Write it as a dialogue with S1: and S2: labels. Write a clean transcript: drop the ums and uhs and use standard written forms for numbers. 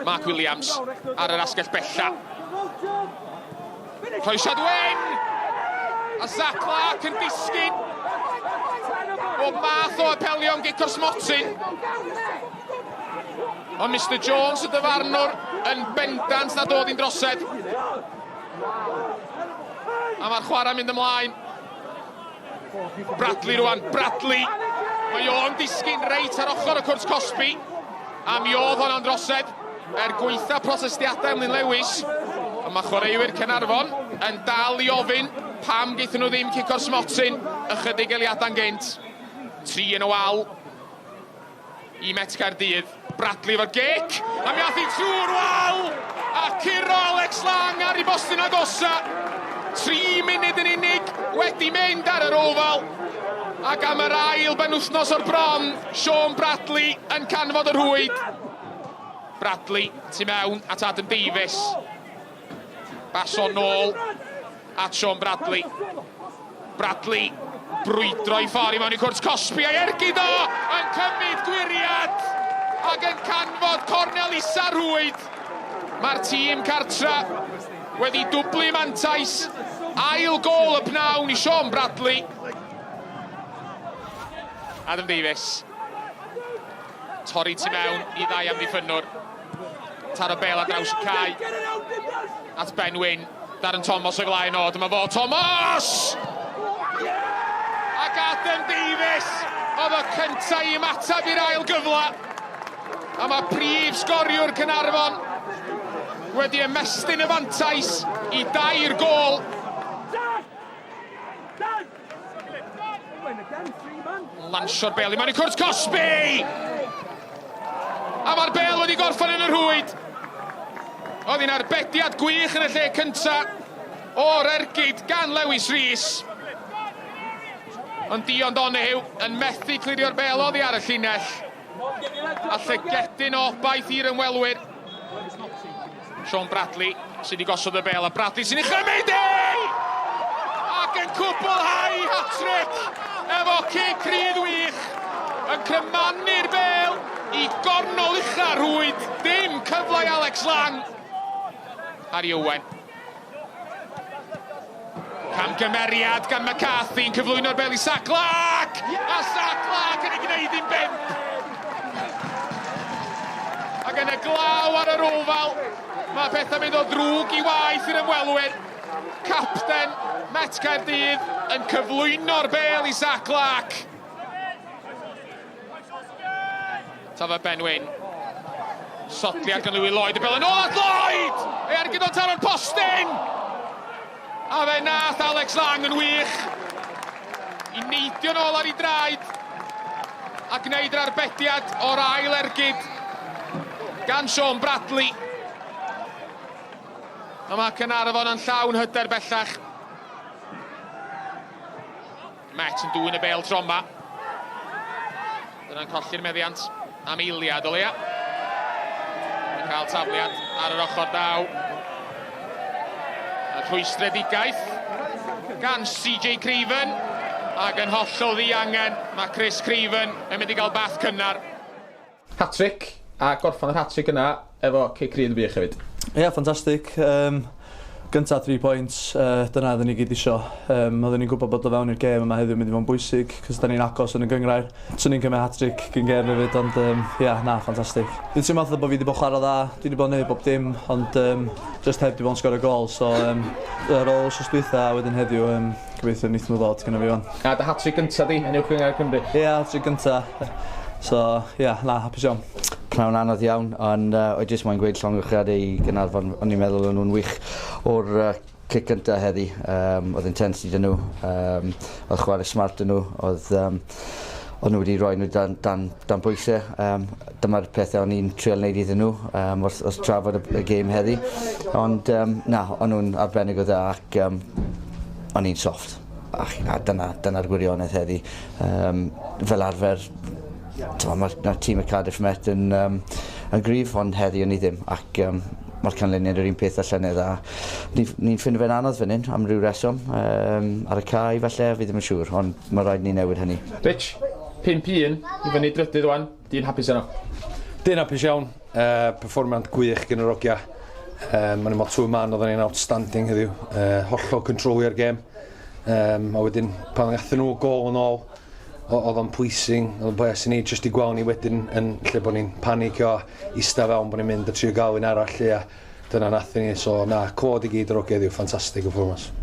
S1: Mark Williams ar yr asgell bella. Croesiad Wen! A Zach Clark yn disgyn. Bob math o apelion gic o'r smotyn. Ond Mister Jones y dyfarnwr yn bendant nad oedd hi'n drosedd. A mae'r chwarae mynd ymlaen. Bradley rwan, Bradley! Mae o'n disgyn reit ar ochr y cwrt cosbi. A mi oedd honno'n drosedd er gweitha protestiadau Emlyn Lewis. Ond mae chwaraewyr Caernarfon yn dal i ofyn pam gaethon nhw ddim cic o'r smotyn ychydig eiliadau'n gynt. Tri yn y wal. I Met Caerdydd. Bradley efo'r gic, a mi ath hi trwy'r wal! A curo Alex Lang ar ei bostyn agosa. 3 munud yn unig wedi mynd ar yr Oval. Ac am yr ail benwythnos o'r bron, Sean Bradley yn canfod y rhwyd. Bradley tu mewn at Adam Davies. Baso nôl at Sean Bradley. Bradley brwydro i ffordd i mewn i cwrt cosbi a'i ergyd o yn cymryd gwyriad ac yn canfod cornel isa rhwyd. Mae'r tîm cartra wedi dwblu mantais. Ail gôl y pnawn i Sean Bradley. Adam Davies. Torri tu mewn i ddau amddiffynnwr. Taro bel ar draws y cae. At Ben Wyn. Darren Thomas o'i flaen o. Dyma fo, Thomas! Ac Adam Davies oedd y cyntaf i ymateb i'r ail gyfle. A mae prif sgoriwr Caernarfon wedi ymestyn y fantais i dair gôl. Lansio'r bel i mewn i cwrt cosbi! A mae'r bel wedi gorffen yn y rhwyd. Oedd hi'n arbediad gwych yn y lle cynta o'r ergyd gan Lewis Rees. Ond Dion Donoghue yn methu clirio'r bel oddi ar y llinell. A llygedyn o obaith i'r ymwelwyr. Sean Bradley sydd wedi gosod y bel a Bradley sy'n ei chymryd i! Ac yn cwblhau hat-trick efo cic rydd wych yn crymanu'r bel i gornol ucha rhwyd. Dim cyfle i Alex Lang. Harry Owen. Camgymeriad gan McCarthy yn cyflwyno'r bel i Zach Clark! A Zach Clark yn ei gwneud hi'n bump! Ac yn y glaw ar yr ofal, mae pethau'n mynd o ddrwg i waeth i'r ymwelwyr. Capten Met Caerdydd yn cyflwyno'r bel i Zach Clark. Tafa Ben Wyn. Sodliad gan Louis Lloyd, y bel yn ôl at Lloyd! Ei ergyd o'n taro'r postyn! A fe nath Alex Lang yn wych i neidio nôl ar ei draed a gwneud yr arbediad o'r ail ergyd gan Sean Bradley. A mae Caernarfon yn llawn hyder bellach. Met yn dwyn y bêl tro yma. Dyna'n colli'r meddiant am eiliad o leia. Yn cael tafliad ar yr ochr daw. Y rhwystredigaeth gan CJ Craven ac yn hollol ddiangen mae Chris Craven yn mynd i gael bath cynnar.
S2: Hat-trick, a gorffan yr hat-trick yna efo cic rydd wych hefyd.
S3: Ie, yeah, ffantastig. Um, gynta 3 points, uh, dyna oedden ni gyd isio. Um, oedden ni'n gwybod bod o fewn i'r gêm yma heddiw mynd i fod yn bwysig, cos da ni'n agos yn y gynghrair. Swn i'n cymryd hat-trick gyn gêm hefyd, ond um, yeah, na, ffantastig. Dwi'n teimlo fatha bod fi wedi bod chwarae dda, dwi wedi bod yn neud bob dim, ond um, just heb wedi bod yn sgorio gol, so um, ar ôl wythnos dwytha a wedyn heddiw, um, Gobeithio neith nhw ddod gynna fi wan.
S2: A dy hat-trick gynta di yn Uwch Gynghrair Cymru?
S3: Ie, yeah, hat-trick gynta. So, ie, yeah, na, hapus iawn.
S4: Pnawn anodd iawn, ond uh, o'i jyst moyn gweud llongyfarchiadau i Gaernarfon, o'n i'n meddwl o'n nhw'n wych o'r uh, cic gynta heddi. Um, oedd intensity dyn nhw, um, oedd chwarae smart dyn nhw, oedd um, o'n nhw wedi rhoi nhw dan, dan, dan bwysau. Um, dyma'r pethau o'n i'n trial wneud iddyn nhw um, wrth, wrth trafod y, y gêm heddi. Ond um, na, o'n nhw'n arbennig o dda ac um, o'n i'n soft. Ach, a dyna, dyna'r gwirionedd heddi. Um, fel arfer, mae'r ma tîm y Cardiff Met yn, um, yn gryf, ond heddi o'n i ddim. Ac um, mae'r canlyniad yr un peth â llynedd a ni'n ni ffindo fe'n anodd fan hyn am ryw reswm. Um, ar y cae falle, fi ddim yn siŵr, ond mae rhaid ni newid hynny.
S2: Rich, 5-1 i fyny drydydd wan, di'n hapus yno?
S5: Dyn hapus iawn, perfformiad gwych gen yr ogia. Mae'n meddwl two man oedden ni'n outstanding heddiw. Hollol controlio'r gêm. A wedyn pan gathon nhw gôl yn ôl, oedd o'n pleasing, oedd o'n bles i ni jyst i gweld ni wedyn yn lle bod ni'n panicio, ista fewn bod ni'n mynd a trio gael un arall lle, a dyna nathon ni. So na, clod i gyd yr ogia heddiw, ffantastig performance.